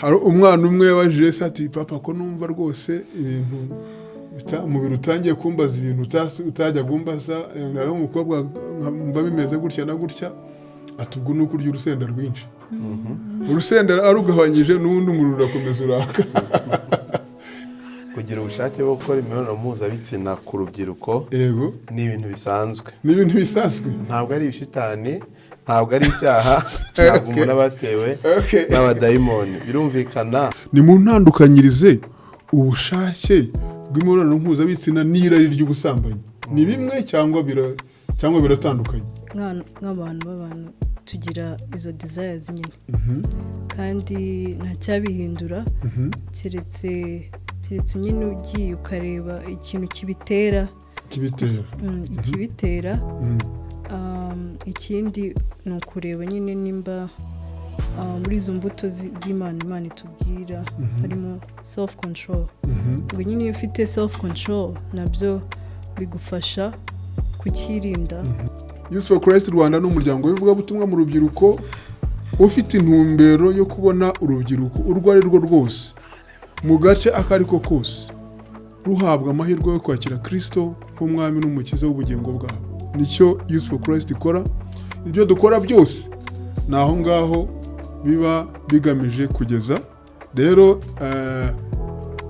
Hari umwana umwe yabajije se ati: "Papa, ko numva rwose ibintu umubiri utangiye kumbaza ibintu utajya kumbaza, nari umukobwa nkumva bimeze gutya na gutya?" Ati: "Ubwo ni ukurya urusenda rwinshi." Urusenda arugabanyije, n'ubundi umuriro urakomeza uraka. Kugira ubushake bwo gukora imibonano mpuzabitsina ku rubyiruko ni ibintu bisanzwe. Ni ibintu bisanzwe. Ntabwo ari ibishitani, ntabwo ari icyaha, ntabwo umuntu aba yatewe n'abadayimoni, birumvikana. Ni mu ntandukanyirize ubushake bw'imibonano mpuzabitsina n'irari ry'ubusambanyi. Ni bimwe cyangwa biratandukanye? Nk'abantu b'abantu tugira izo desires nyine, kandi nta cyabihindura keretse nyine ugiye ukareba ikintu kibitera. Kibitera. Ikibitera. Ikindi ni ukureba nyine nimba muri izo mbuto z'Imana Imana itubwira harimo self control. Ubwo nyine iyo ufite self control, nabyo bigufasha kukirinda. Youth for Christ Rwanda ni umuryango w'ivugabutumwa mu rubyiruko ufite intumbero yo kubona urubyiruko urwo ari rwo rwose mu gace ako ari ko kose ruhabwa amahirwe yo kwakira Kristo nk'umwami n'umukiza w'ubugingo bwabo. Nicyo Youth for Christ ikora. Ibyo dukora byose ni aho ngaho biba bigamije kugeza. Rero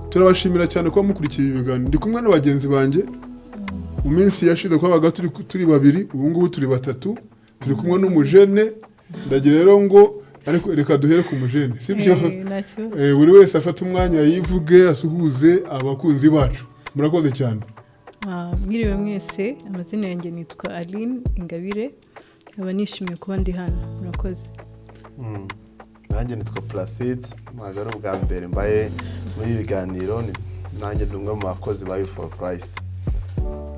turabashimira cyane kuba mukurikiye ibi biganiro. Ndi kumwe na bagenzi banjye. Mu minsi yashize twabaga turi babiri, ubu ngubu turi batatu, turi kumwe n'umujene. Ndagira rero ngo, ariko reka duhere ku mujene, sibyo? Eh, nta kibazo. Buri wese afate umwanya yivuge, asuhuze abakunzi bacu. Murakoze cyane. Mwiriwe mwese. Amazina yanjye nitwa Aline Ingabire, nkaba nishimiye kuba ndi hano. Murakoze. Nanjye nitwa Placide. Ntabwo ari ubwa mbere mbaye muri ibi biganiro, nanjye ndi umwe mu bakozi ba Youth for Christ.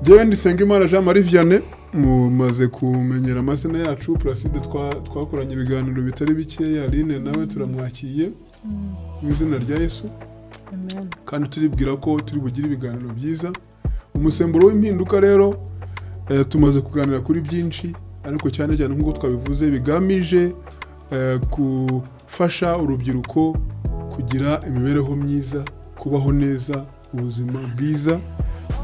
Njyewe ndi Nsengimana Jean Marie Vianney, mumaze kumenyera amazina yacu. Placide twakoranye ibiganiro bitari bikeya. Aline nawe turamwakiye mu izina rya Yesu. Amen. Kandi turibwira ko turi bugire ibiganiro byiza. Umusemburo w'impinduka rero, tumaze kuganira kuri byinshi, ariko cyane cyane nk'uko twabivuze, bigamije gufasha urubyiruko kugira imibereho myiza, kubaho neza, ubuzima bwiza,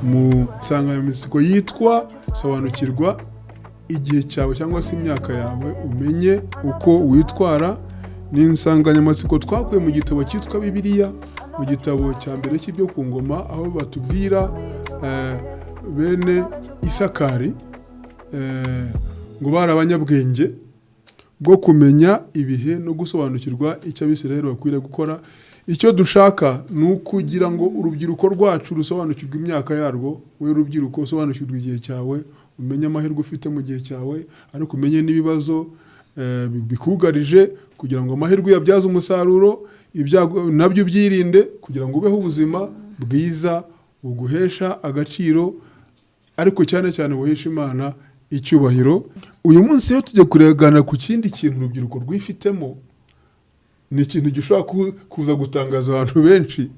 mu nsanganyamatsiko yitwa "Sobanukirwa igihe cyawe cyangwa se imyaka yawe, umenye uko witwara". Ni insanganyamatsiko twakuye mu gitabo cyitwa Bibiliya, mu gitabo cya mbere cy'ibyo ku ngoma, aho batubwira bene Isakari ngo bari abanyabwenge bwo kumenya ibihe no gusobanukirwa icyo Abisirayeli bakwiriye gukora. Icyo dushaka ni ukugira ngo urubyiruko rwacu rusobanukirwe imyaka yarwo. Wowe rubyiruko, usobanukirwe igihe cyawe, umenye amahirwe ufite mu gihe cyawe, ariko umenye n'ibibazo bikugarije, kugira ngo amahirwe uyabyaze umusaruro, ibyago nabyo ubyirinde, kugira ngo ubeho ubuzima bwiza buguhesha agaciro, ariko cyane cyane buhesha Imana icyubahiro. Uyu munsi rero tujya kureganira ku kindi kintu urubyiruko rwifitemo. Ni ikintu gishobora kuza gutangaza abantu benshi,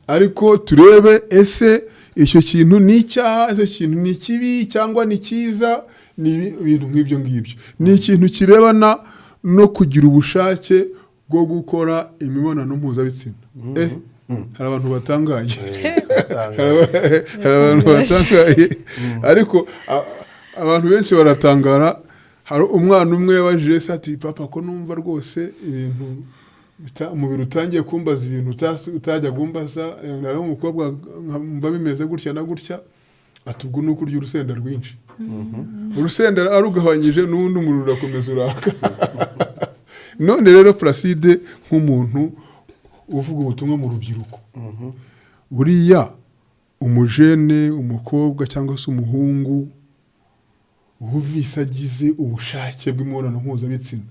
ariko turebe: ese icyo kintu ni icyaha? Icyo kintu ni kibi cyangwa ni cyiza? Ni ibintu nk'ibyo ngibyo. Ni ikintu kirebana no kugira ubushake bwo gukora imibonano mpuzabitsina. Hari abantu batangaye. Hari abantu batangaye, ariko abantu benshi baratangara. Hari umwana umwe yabajije se ati: "Papa, ko numva rwose ibintu umubiri utangiye kumbaza ibintu utajya kumbaza, nari umukobwa nkumva bimeze gutya na gutya?" Ati: "Ubwo ni ukurya urusenda rwinshi." Urusenda arugabanyije, n'ubundi umuriro urakomeza uraka. None rero Placide, nk'umuntu uvuga ubutumwa mu rubyiruko, buriya umujene, umukobwa cyangwa se umuhungu wumvise agize ubushake bw'imibonano mpuzabitsina,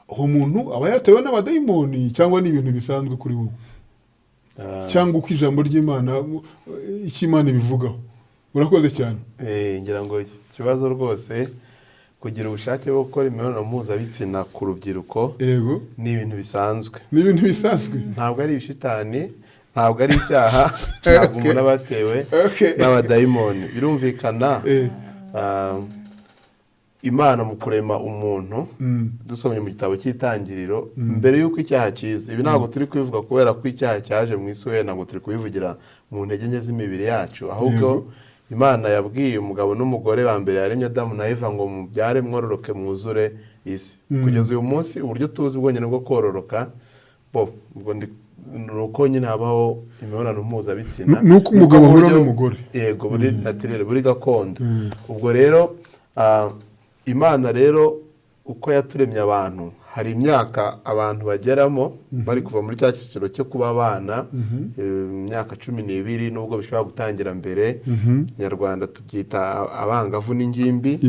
uwo muntu aba yatewe n'abadayimoni cyangwa ni ibintu bisanzwe kuri wowe, cyangwa uko ijambo ry'Imana, icyo Imana ibivugaho? Urakoze cyane. Ngira ngo iki kibazo rwose, kugira ubushake bwo gukora imibonano mpuzabitsina ku rubyiruko ni ibintu bisanzwe. Ni ibintu bisanzwe. Ntabwo ari ibishitani, ntabwo ari icyaha, ntabwo umuntu aba yatewe n'abadayimoni, birumvikana. Imana mu kurema umuntu, dusomye mu gitabo cy'Itangiriro, mbere y'uko icyaha kiza, ibi ntabwo turi kubivuga kubera ko icyaha cyaje mu isi, wenda ntabwo turi kubivugira mu ntege nke z'imibiri yacu, ahubwo Imana yabwiye umugabo n'umugore ba mbere yaremye, Adamu na Eva, ngo mubyare, mwororoke, mwuzure isi. Kugeza uyu munsi, uburyo tuzi bwonyine bwo kororoka bo ubwo ni uko nyine habaho imibonano mpuzabitsina. Ni uko umugabo ahura buryo- n'umugore. Yego, buri naturel, buri gakondo. Ubwo rero Imana rero uko yaturemye abantu, hari imyaka abantu bageramo bari kuva muri cya cyiciro cyo kuba abana, imyaka 12, nubwo bishobora gutangira mbere. Kinyarwanda tubyita abangavu n'ingimbi.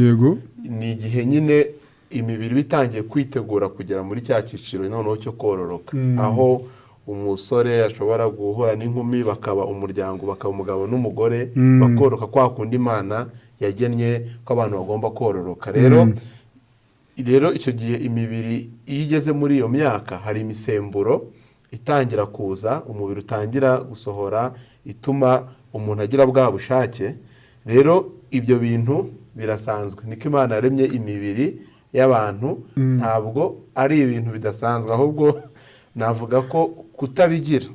Ni igihe nyine imibiri iba itangiye kwitegura kugera muri cya cyiciro noneho cyo kororoka, aho umusore ashobora guhura n'inkumi, bakaba umuryango, bakaba umugabo n'umugore, bakororoka kwa kundi Imana yagennye ko abantu bagomba kororoka. Rero icyo gihe imibiri iyo igeze muri iyo myaka, hari imisemburo itangira kuza, umubiri utangira gusohora, ituma umuntu agira bwa bushake. Rero ibyo bintu birasanzwe, niko Imana yaremye imibiri y'abantu. Ntabwo ari ibintu bidasanzwe, ahubwo navuga ko kutabigira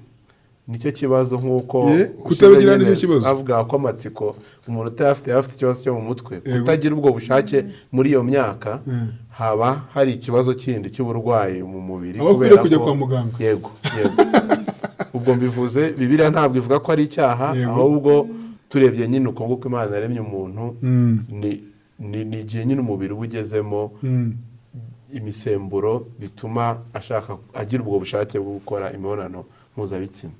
nicyo kibazo, nk'uko Kutabigira ushize nicyo nyine kibazo. bavuga ko amatsiko umuntu utayafite yaba afite ikibazo cyo mu mutwe. Kutagira ubwo bushake muri iyo myaka, haba hari ikibazo kindi cy'uburwayi mu mubiri. Aba akwiriye Kubera kujya ko- kwa muganga. Yego. Ubwo mbivuze, Bibiliya ntabwo ivuga ko ari icyaha, ahubwo turebye nyine uko nguko Imana yaremye umuntu, ni igihe nyine umubiri uba ugezemo, imisemburo bituma ashaka, agira ubwo bushake bwo gukora imibonano mpuzabitsina.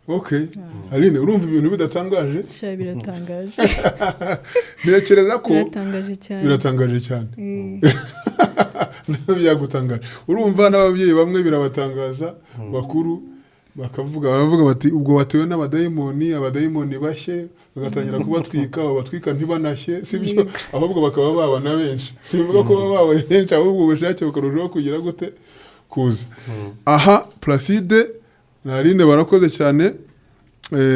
Okay, Aline, urumva ibintu bidatangaje? Sha, biratangaje. Ntekereza ko Biratangaje cyane. Biratangaje cyane. Byagutangaje. Urumva n'ababyeyi bamwe birabatangaza, bakuru bakavuga, baravuga bati ubwo watewe n'abadayimoni, abadayimoni bashye, bagatangira kubatwika, babatwika ntibanashye, sibyo? Ahubwo bakaba baba na benshi, simvuga ko baba babaye benshi, ahubwo ubushake bukarushaho kugira gute? Kuza. Aha Placide na Aline barakoze cyane.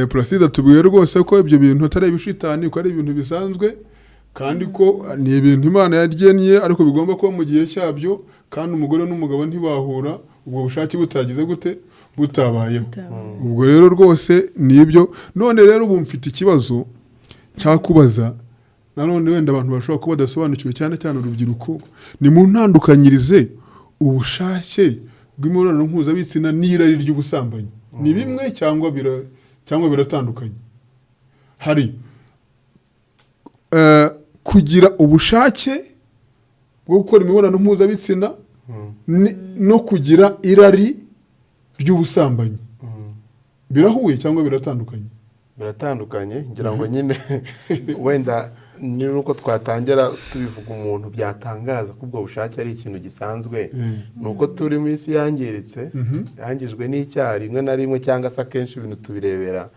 Placide atubwiye rwose ko ibyo bintu atari ibishitani, ko ari ibintu bisanzwe, kandi ko ni ibintu Imana yagennye, ariko bigomba kuba mu gihe cyabyo, kandi umugore n'umugabo ntibahura ubwo bushake butagize gute? Butabayeho. Butabayeho. Ubwo rero rwose ni ibyo. None rero ubu mfite ikibazo cyakubaza nanone, wenda abantu bashobora kuba badasobanukiwe, cyane cyane urubyiruko. Ni mu ntandukanyirize ubushake bw'imibonano mpuzabitsina n'irari ry'ubusambanyi. Ni bimwe cyangwa biratandukanye? Hari kugira ubushake bwo gukora imibonano mpuzabitsina no kugira irari ry'ubusambanyi, birahuye cyangwa biratandukanye? Biratandukanye. Ngira ngo nyine wenda ni nuko twatangira tubivuga, umuntu byatangaza ko ubwo bushake ari ikintu gisanzwe, ni uko turi mu isi yangiritse, yangijwe n'icyaha. Rimwe na rimwe cyangwa se akenshi ibintu tubirebera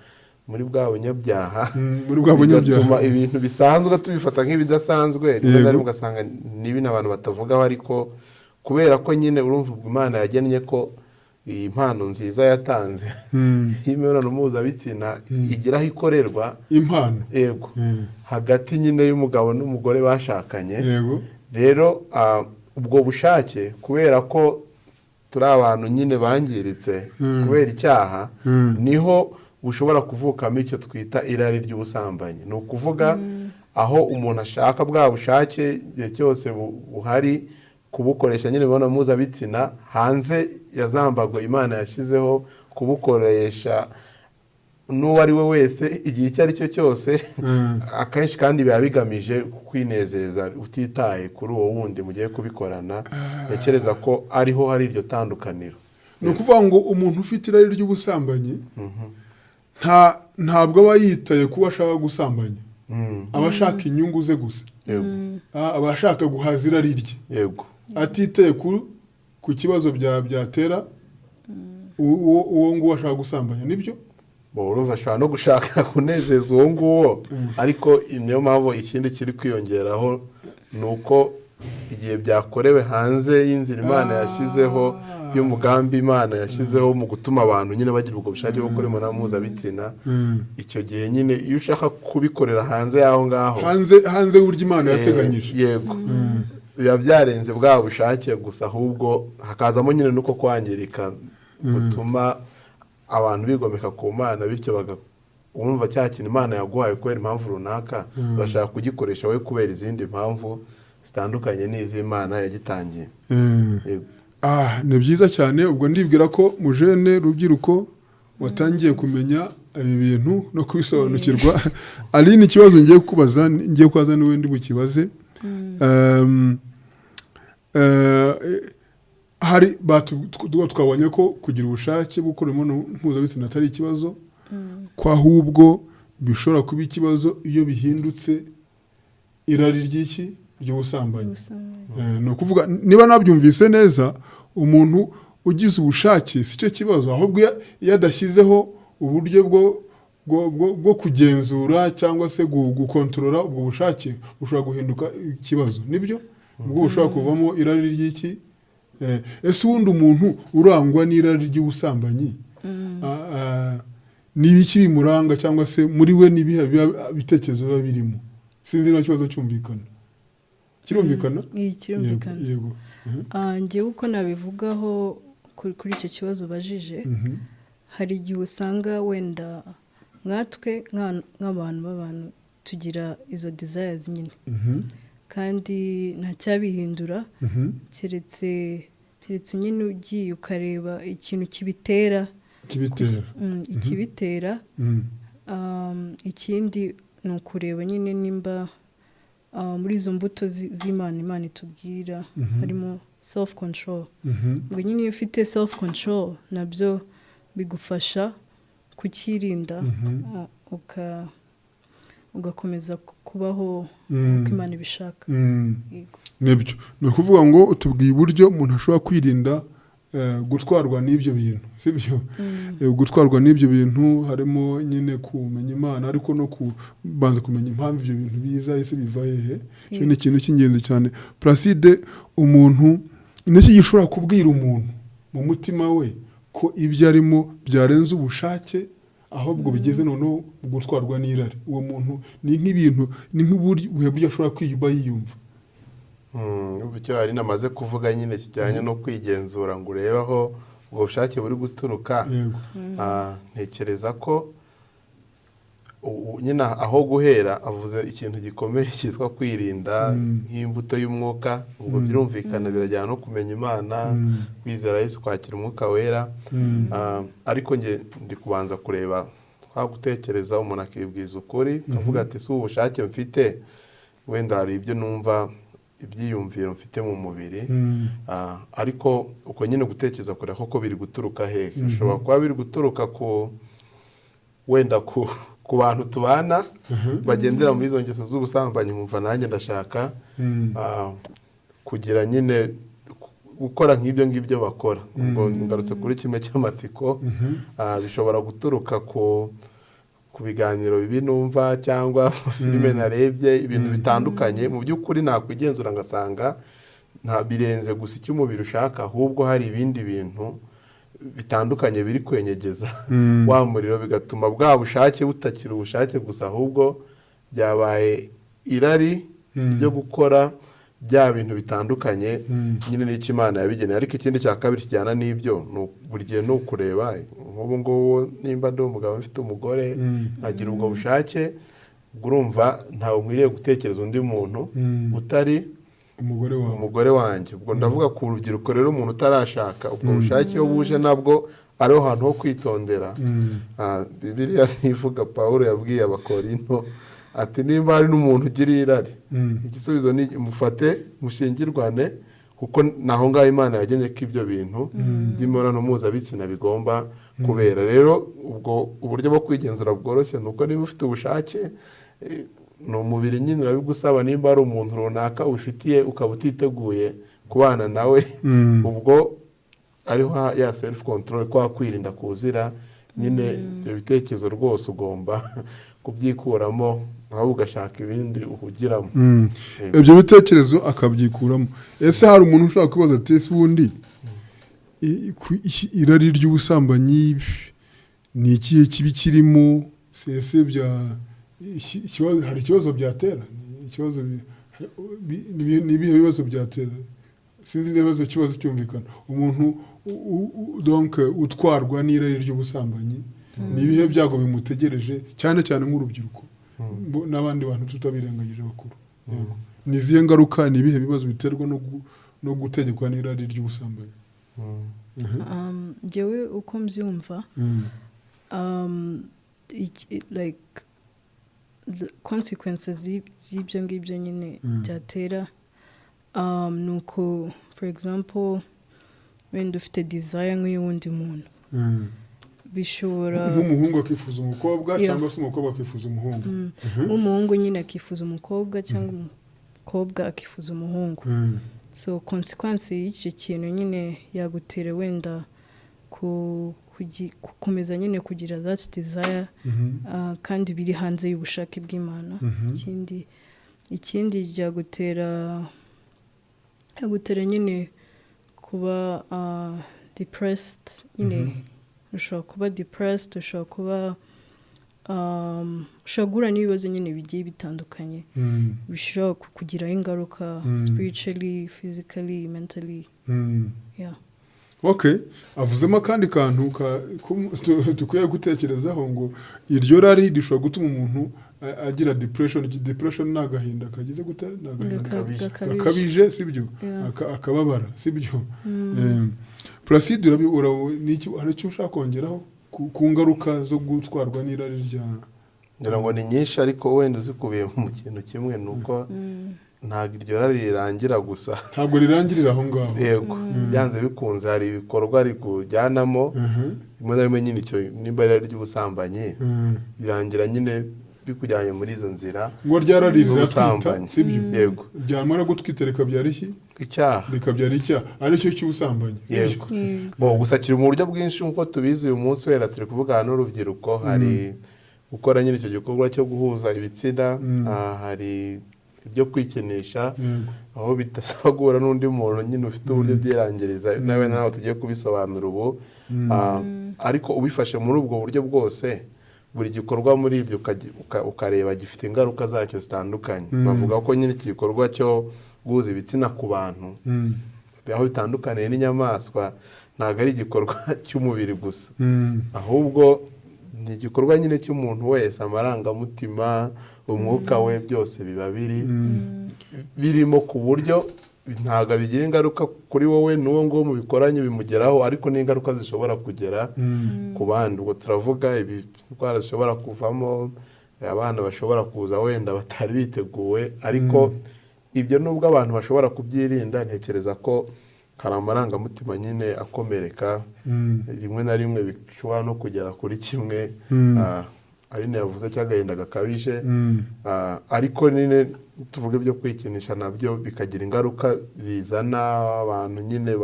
muri bwa bunyabyaha, Muri bwa bunyabyaha. bigatuma ibintu bisanzwe tubifata nk'ibidasanzwe. Rimwe na rimwe ugasanga ni ibintu abantu batavugaho, ariko kubera ko nyine urumva ubwo Imana yagennye ko iyi mpano nziza yatanze y'imibonano mpuzabitsina igira aho ikorerwa. Impano. Yego. Hagati nyine y'umugabo n'umugore bashakanye. Rero ubwo bushake, kubera ko turi abantu nyine bangiritse kubera icyaha, niho bushobora kuvukamo icyo twita irari ry'ubusambanyi. Ni ukuvuga aho umuntu ashaka bwa bushake igihe cyose buhari kubukoresha nyine imibonano mpuzabitsina hanze ya za mbago Imana yashyizeho, kubukoresha n'uwo ari we wese igihe icyo ari cyo cyose. Akenshi kandi biba bigamije kwinezeza, utitaye kuri uwo wundi mugiye kubikorana. Ntekereza ko ariho hari iryo tandukaniro. Ni ukuvuga ngo umuntu ufite irari ry'ubusambanyi ntabwo aba yitaye kuba ashaka gusambanya, aba ashaka inyungu ze gusa. Aba ashaka guhaza irari rye, atitaye ku kibazo byatera uwo nguwo ashaka gusambanya. Nibyo? Bo, urumva ashobora no gushaka kunezeza uwo nguwo, ariko niyo mpamvu ikindi kiri kwiyongeraho ni uko igihe byakorewe hanze y'inzira Imana yashyizeho, y'umugambi Imana yashyizeho mu gutuma abantu nyine bagira ubwo bushake bwo gukora imibonano mpuzabitsina. Icyo gihe nyine iyo ushaka kubikorera hanze y'aho ngaho, hanze y'uburyo Imana yateganyije, yego, biba byarenze bwa bushake gusa, ahubwo hakazamo nyine n'uko kwangirika gutuma abantu bigomeka ku Mana, bityo wumva cya kintu Imana yaguhaye kubera impamvu runaka, urashaka kugikoresha wowe kubera izindi mpamvu zitandukanye n'iz'Imana yagitangiye. Yego. Ah, ni byiza cyane. Ubwo ndibwira ko mujene rubyiruko watangiye kumenya ibi bintu no kubisobanukirwa. Aline, ikibazo ngiye kubaza, ngiye kubaza niwe ndi bukibaze. Hari twabonye ko kugira ubushake bwo gukora imibonano mpuzabitsina atari ikibazo, ko ahubwo bishobora kuba ikibazo iyo bihindutse irari ry'iki? Ry'ubusambanyi. Ubusambanyi. Ni ukuvuga, niba nabyumvise neza, umuntu ugize ubushake si cyo kibazo, ahubwo iyo adashyizeho uburyo bwo kugenzura cyangwa se gukontorora ubwo bushake, bushobora guhinduka ikibazo. Nibyo, ubwo bushobora kuvamo irari ry'iki? Ese ubundi umuntu urangwa n'irari ry'ubusambanyi, ni ibiki bimuranga, cyangwa se muri we ni ibihe bitekerezo biba birimo? Sinzi niba ikibazo cyumvikana. Kirumvikana? Iyi kirumvikana. Yego. Ah, njyewe uko nabivugaho kuri icyo kibazo ubajije, hari igihe usanga wenda nkatwe nk'abantu b'abantu tugira izo desires nyine, kandi nta cyabihindura keretse nyine ugiye ukareba ikintu kibitera. Kibitera. Ikibitera. Ikindi ni ukureba nyine nimba muri izo mbuto z'Imana Imana itubwira harimo self control. Ngo nyine iyo ufite self control, nabyo bigufasha kucyirinda, ugakomeza kubaho uko Imana ibishaka. Yego. Nibyo, ni ukuvuga ngo utubwiye uburyo umuntu ashobora kwirinda gutwarwa n'ibyo bintu, sibyo? Gutwarwa n'ibyo bintu harimo nyine kumenya Imana, ariko no kubanza kumenya impamvu ibyo bintu biza, ese biva hehe? Icyo ni ikintu cy'ingenzi cyane. Placide, umuntu niki gishobora kubwira umuntu mu mutima we ko ibyo arimo byarenze ubushake, ahubwo bigeze noneho mu gutwarwa n'irari? Uwo muntu ni nk'ibintu, ni nk'uburyo buryo ashobora kwiyumva yiyumva? Urumva icyo hari namaze kuvuga nyine kijyanye no kwigenzura ngo urebe aho ubwo bushake buri guturuka. Ntekereza ko nyine aho guhera avuze ikintu gikomeye cyitwa kwirinda nk'imbuto y'umwuka. Ubwo birumvikana, birajyana no kumenya Imana, kwizera Yesu, kwakira Umwuka Wera. Ariko njye ndi kubanza kureba twa gutekereza, umuntu akibwiza ukuri, akavuga ati: "Si ubu bushake mfite, wenda hari ibyo numva, ibyiyumviro mfite mu mubiri." Ariko uko nyine gutekereza kureba koko biri guturuka hehe. Bishobora kuba biri guturuka ku wenda ku bantu tubana bagendera muri izo ngeso z'ubusambanyi, nkumva nanjye ndashaka kugira nyine gukora nk'ibyo ngibyo bakora. Ubwo ngarutse kuri kimwe cy'amatsiko. Bishobora guturuka ku biganiro bibi numva cyangwa filime narebye, ibintu bitandukanye. Mu by'ukuri nakwigenzura ngasanga nta birenze gusa icyo umubiri ushaka, ahubwo hari ibindi bintu bitandukanye biri kwenyegeza wa muriro, bigatuma bwa bushake butakiri ubushake gusa, ahubwo byabaye irari ryo gukora bya bintu bitandukanye nyine n'icyo Imana yabigeneye. Ariko ikindi cya kabiri kijyana n'ibyo ni buri gihe ni ukureba nk'ubu ngubu nimba ndi umugabo mfite umugore, nkagira ubwo bushake, ubwo urumva ntawe nkwiriye gutekereza undi muntu utari umugore wawe. Umugore wanjye. Ubwo ndavuga ku rubyiruko rero, umuntu utarashaka, ubwo bushake iyo buje nabwo ariho hantu ho kwitondera. Bibiliya ntivuga, Pawulo yabwiye Abakorinto ati: "Nimba hari n'umuntu ugira irari, igisubizo ni mufate mushingirwane, kuko naho ngaho Imana yagenye ko ibyo bintu by'imibonano mpuzabitsina bigomba kubera." Rero ubwo uburyo bwo kwigenzura bworoshye ni uko niba ufite ubushake, ni umubiri nyine urabigusaba, nimba hari umuntu runaka ubifitiye ukaba utiteguye kubana nawe, ubwo ariho ya self control, kwa kwirinda kuzira nyine ibyo bitekerezo rwose ugomba kubyikuramo, ahubwo ugashaka ibindi uhugiramo. Yego. Ibyo bitekerezo akabyikuramo. Ese hari umuntu ushobora kwibaza ati: "Ese ubundi Irari ry'ubusambanyi ni ikihe kibi kirimo? Ese bya hari ikibazo byatera? Ni ikibazo ni ibihe bibazo byatera? Sinzi niba ikibazo cyumvikana. Umuntu donc utwarwa n'irari ry'ubusambanyi, ni ibihe byago bimutegereje, cyane cyane nk'urubyiruko n'abandi bantu tutabirengagije bakuru? Yego. Ni izihe ngaruka, ni ibihe bibazo biterwa no gutegekwa n'irari ry'ubusambanyi? Njyewe uko mbyumva, like the consequences z'ibyo ngibyo nyine byatera, ni uko, for example, wenda ufite desire nk'iy'uwundi muntu, bishobora Nk'umuhungu akifuza umukobwa cyangwa se umukobwa akifuza umuhungu. Nk'umuhungu nyine akifuza umukobwa cyangwa umukobwa akifuza umuhungu. So consequence y'icyo kintu nyine yagutera wenda gukomeza nyine kugira that desire, kandi biri hanze y'ubushake bw'Imana. Ikindi byagutera nyine kuba depressed nyine. Ushobora kuba depressed, ushobora kuba ushobora guhura n'ibibazo nyine bigiye bitandukanye bishobora kukugiraho ingaruka spiritually, physically, mentally. Yeah. Okay, avuzemo akandi kantu dukwiye gutekerezaho, ngo iryo rari rishobora gutuma umuntu agira depression. Depression ni agahinda kagize gute? Ni agahinda Gakabije. Gakabije. Gakabije, sibyo? Yeah. Akababara, sibyo? Placide, hari icyo ushaka kongeraho ku ngaruka zo gutwarwa n'irari rya Ngira ngo ni nyinshi, ariko wenda uzikubiye mu kintu kimwe ni uko ntabwo iryo rari rirangira gusa. Ntabwo rirangirira aho ngaho. Yego, byanze bikunze hari ibikorwa rikujyanamo. Rimwe na rimwe nyine icyo nimba ari irari ry'ubusambanyi, birangira nyine bikujyanye muri izo nzira Ngo rya rari riratwita, z'ubusambanyi. sibyo? Yego. Byamara gutwita rikabyara iki? Icyaha. Rikabyara icyaha, aricyo cy'ubusambanyi, sibyo? Yego. Yego. Bo gusa kiri mu buryo bwinshi nk'uko tubizi. Uyu munsi wenda turi kuvugana n'urubyiruko, hari gukora nyine icyo gikorwa cyo guhuza ibitsina, hari ibyo kwikinisha, aho bidasaba guhura n'undi muntu nyine, ufite uburyo byirangiriza nawe, nawe tugiye kubisobanura ubu. Ariko ubifashe muri ubwo buryo bwose, buri gikorwa muri ibyo ukareba gifite ingaruka zacyo zitandukanye. Bavuga ko nyine iki gikorwa cyo guhuza ibitsina ku bantu, aho bitandukaniye n'inyamaswa, ntabwo ari igikorwa cy'umubiri gusa, ahubwo ni igikorwa nyine cy'umuntu wese, amarangamutima, umwuka we, byose biba biri birimo, ku buryo ntabwo bigira ingaruka kuri wowe n'uwo nguwo mubikoranye bimugeraho, ariko n'ingaruka zishobora kugera ku bandi. Ubwo turavuga indwara zishobora kuvamo, abana bashobora kuza wenda batari biteguwe. Ariko ibyo nubwo abantu bashobora kubyirinda, ntekereza ko hari amarangamutima nyine akomereka, rimwe na rimwe bishobora no kugera kuri kimwe Aline yavuze cy'agahinda gakabije. Ariko nyine tuvuge ibyo kwikinisha nabyo bikagira ingaruka, bizana abantu nyine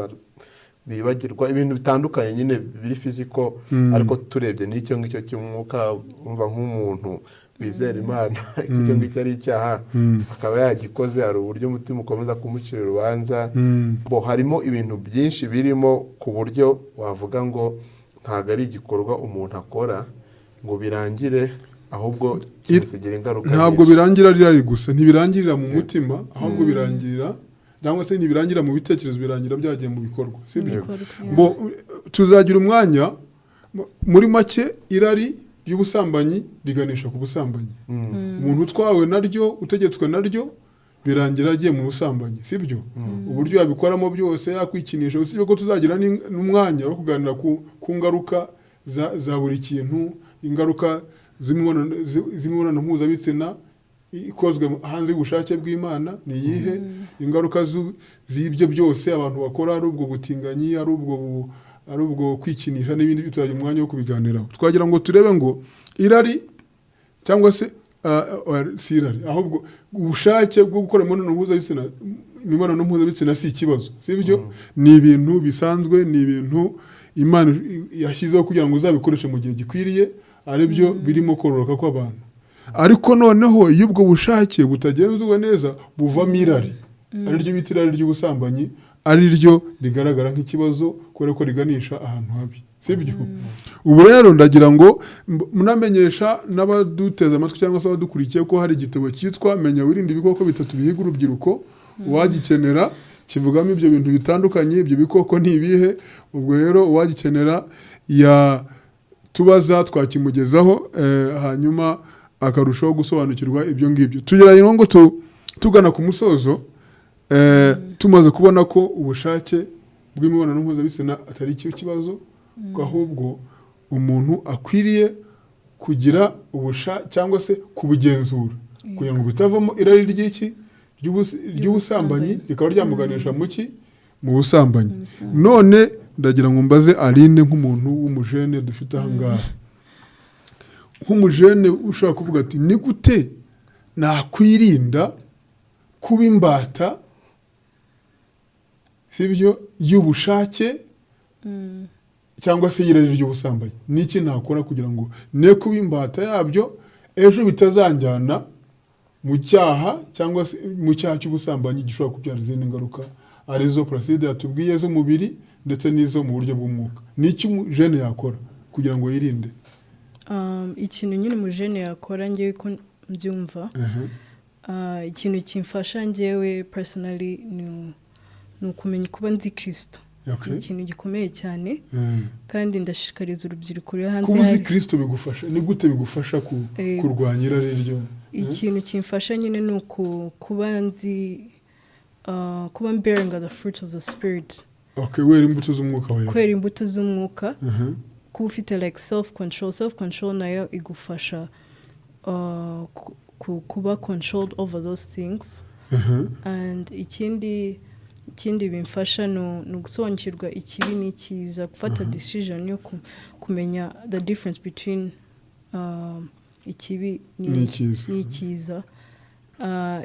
bibagirwa ibintu bitandukanye nyine biri physical. Ariko turebye n'icyo ngicyo cy'umwuka, umva nk'umuntu wizera Imana icyo ngicyo ari icyaha, akaba yagikoze, hari uburyo umutima ukomeza kumucira urubanza. Bo harimo ibintu byinshi birimo, ku buryo wavuga ngo ntabwo ari igikorwa umuntu akora ngo birangire, ahubwo kimusigira ingaruka Ntabwo nyinshi. birangira ari gusa, ntibirangirira mu mutima, ahubwo birangirira, cyangwa se ntibirangira mu bitekerezo, birangira byagiye mu bikorwa, sibyo? Bikorwa. Bo tuzagira umwanya. Muri make, irari ry'ubusambanyi riganisha ku busambanyi. Umuntu utwawe naryo, utegetswe naryo, birangira agiye mu busambanyi, sibyo? Uburyo yabikoramo byose, yakwikinisha, usibye ko tuzagira n'umwanya wo kuganira ku ngaruka za buri kintu, ingaruka z'imibonano mpuzabitsina ikozwe hanze y'ubushake bw'Imana ni iyihe, ingaruka z'ibyo byose abantu bakora, ari ubwo butinganyi, ari ubwo kwikinisha n'ibindi, tuzagira umwanya wo kubiganiraho. Twagira ngo turebe ngo irari cyangwa se si irari, ahubwo ubushake bwo gukora imibonano mpuzabitsina si ikibazo, sibyo? Ni ibintu bisanzwe, ni ibintu Imana yashyizeho kugira ngo uzabikoreshe mu gihe gikwiriye, aribyo birimo kororoka kw'abantu. Ariko noneho iyo ubwo bushake butagenzuwe neza, buvamo irari, ariryo bita irari ry'ubusambanyi, ari ryo rigaragara nk'ikibazo kubera ko riganisha ahantu habi, sibyo? Ubu rero ndagira ngo munamenyesha n'abaduteze amatwi cyangwa se abadukurikiye ko hari igitabo cyitwa "Menya Wirinde Ibikoko Bitatu Bihiga Urubyiruko". Uwagikenera, kivugamo ibyo bintu bitandukanye. Ibyo bikoko ni ibihe? Ubwo rero uwagikenera yatubaza, twakimugezaho, hanyuma akarushaho gusobanukirwa ibyo ngibyo. Tugeranye ngo tugana ku musozo, tumaze kubona ko ubushake bw'imibonano mpuzabitsina atari cyo kibazo, ko ahubwo umuntu akwiriye kugira ubusha cyangwa se kubugenzura kugira ngo bitavamo irari ry'iki? Ry'ubusambanyi, rikaba ryamuganisha mu ki? Mu busambanyi. None ndagira ngo mbaze Aline, nk'umuntu w'umujene dufite aha ngaha, nk'umujene ushobora kuvuga ati: "Ni gute nakwirinda kuba imbata, sibyo, y'ubushake cyangwa se y'irari ry'ubusambanyi? Niki nakora kugira ngo ne kuba imbata yabyo, ejo bitazanjyana mu cyaha cyangwa se mu cyaha cy'ubusambanyi gishobora kubyara izindi ngaruka, arizo Placide yatubwiye z'umubiri ndetse n'izo mu buryo bw'umwuka?" Ni iki umujene yakora kugira ngo yirinde? Ikintu nyine umujene yakora, ngewe ko mbyumva, ikintu kimfasha ngewe personally ni ukumenya kuba nzi Kirisito. Ni ikintu gikomeye cyane. Kandi ndashishikariza urubyiruko ruri hanze Kuba uzi hari Kirisito bigufasha, ni gute bigufasha kurwanya irari ryo Ikintu kimfasha nyine ni kuba nzi, kuba bearing the fruit of the Spirit. Okay, wera imbuto z'Umwuka Wera. Kwera imbuto z'Umwuka. Kuba ufite like self control. Self control nayo igufasha kuba controlled over those things. And ikindi bimfasha ni ugusobanukirwa ikibi n'icyiza, gufata decision yo kumenya the difference between ikibi n'icyiza. N'icyiza.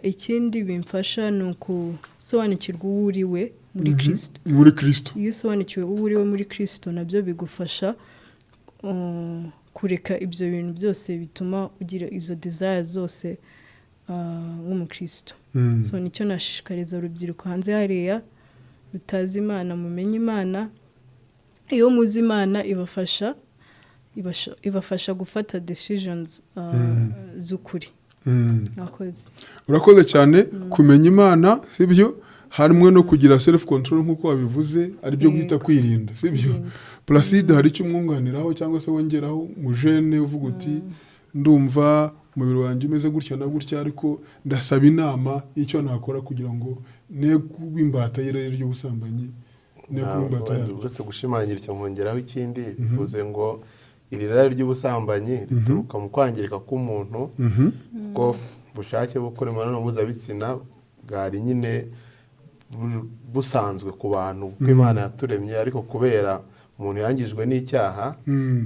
Ikindi bimfasha ni ukusobanukirwa uwo uri we muri Kirisito. Muri Kirisito. Iyo usobanukiwe uwo uri we muri Kirisito, nabyo bigufasha kureka ibyo bintu byose bituma ugira izo desire zose, nk'umukristo. So nicyo nashishikariza urubyiruko hanze hariya rutazi Imana: mumenye Imana. Iyo muzi Imana, ibafasha gufata decisions z'ukuri. Mwakoze. Urakoze cyane. Kumenya Imana, sibyo, hamwe no kugira self control nk'uko wabivuze, aribyo bwita kwirinda, sibyo? Kwirinda. Placide, hari icyo umwunganiraho cyangwa se wongeraho? Mujene uvuga uti: "Ndumva umubiri wanjye umeze gutya na gutya, ariko ndasaba inama y'icyo nakora kugira ngo ne kuba imbata y'irari ry'ubusambanyi, ne kuba imbata Wenda yaryo." Uretse gushimangira icyo, nkongeraho ikindi. Bivuze ngo iri rari ry'ubusambanyi rituruka mu kwangirika k'umuntu, kuko ubushake bwo gukora imibonano mpuzabitsina bwari nyine busanzwe ku bantu kuko Imana yaturemye, ariko kubera umuntu yangijwe n'icyaha,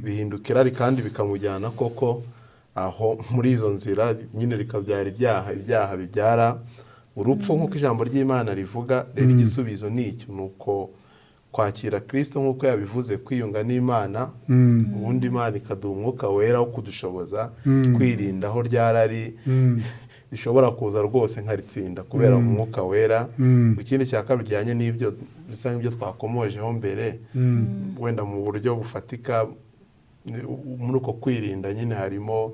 bihinduka irari kandi bikamujyana koko aho muri izo nzira nyine, rikabyara ibyaha, ibyaha bibyara urupfu nk'uko ijambo ry'Imana rivuga. Rero igisubizo ni icyo, ni uko kwakira Kirisito nk'uko yabivuze, kwiyunga n'Imana, ubundi Imana ikaduha Umwuka Wera wo kudushoboza kwirinda aho ryarari rishobora kuza rwose nkaritsinda kubera Umwuka Wera. Ikindi cya kabiri bijyanye n'ibyo, bisa nk'ibyo twakomojeho mbere, wenda mu buryo bufatika, muri uko kwirinda nyine harimo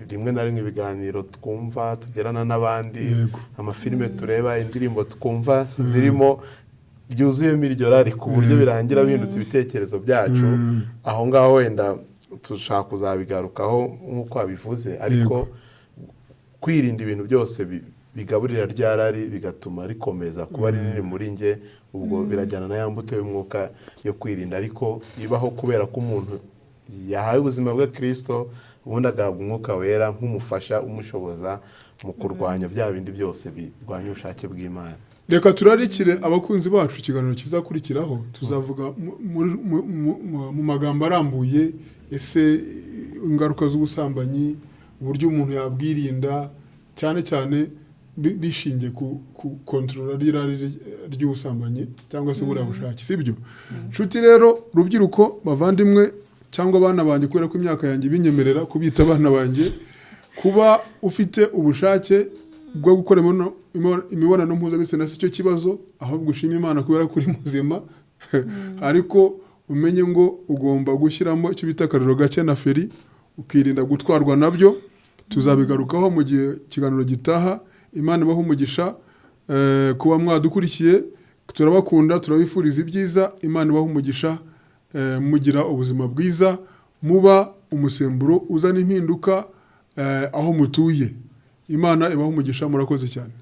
rimwe na rimwe ibiganiro twumva tugirana n'abandi, amafilime tureba, indirimbo twumva zirimo ryuzuyemo iryo rari, ku buryo birangira bihindutse ibitekerezo byacu. Aho ngaho wenda dushaka kuzabigarukaho nk'uko wabivuze, ariko kwirinda ibintu byose bigaburira rya rari, bigatuma rikomeza kuba rinini muri nge, ubwo birajyana na ya mbuto y'Umwuka yo kwirinda, ariko ibaho kubera ko umuntu yahawe ubuzima bwa Kirisito, ubundi agahabwa Umwuka Wera nk'umufasha umushoboza mu kurwanya bya bindi byose birwanya ubushake bw'Imana. Reka turarikire abakunzi bacu ikiganiro kizakurikiraho. Tuzavuga mu magambo arambuye ese ingaruka z'ubusambanyi, uburyo umuntu yabwirinda, cyane cyane bishingiye ku kontorora ry'irari ry'ubusambanyi cyangwa se buriya bushake, sibyo? Nshuti rero, rubyiruko, bavandimwe cyangwa abana banjye, kubera ko imyaka yanjye ibinyemerera kubita abana banjye, kuba ufite ubushake Bwo gukora imibonano mpuzabitsina si cyo kibazo, ahubwo ushima Imana kubera ko uri muzima, ariko umenye ngo ugomba gushyiramo icyo bita akariro gake na feri, ukirinda gutwarwa nabyo. Tuzabigarukaho mu gihe ikiganiro gitaha. Imana ibahe umugisha kuba mwadukurikiye. Turabakunda, turabifuriza ibyiza. Imana ibahe umugisha, mugira ubuzima bwiza, muba umusemburo uzana impinduka aho mutuye. Imana ibahe umugisha, murakoze cyane.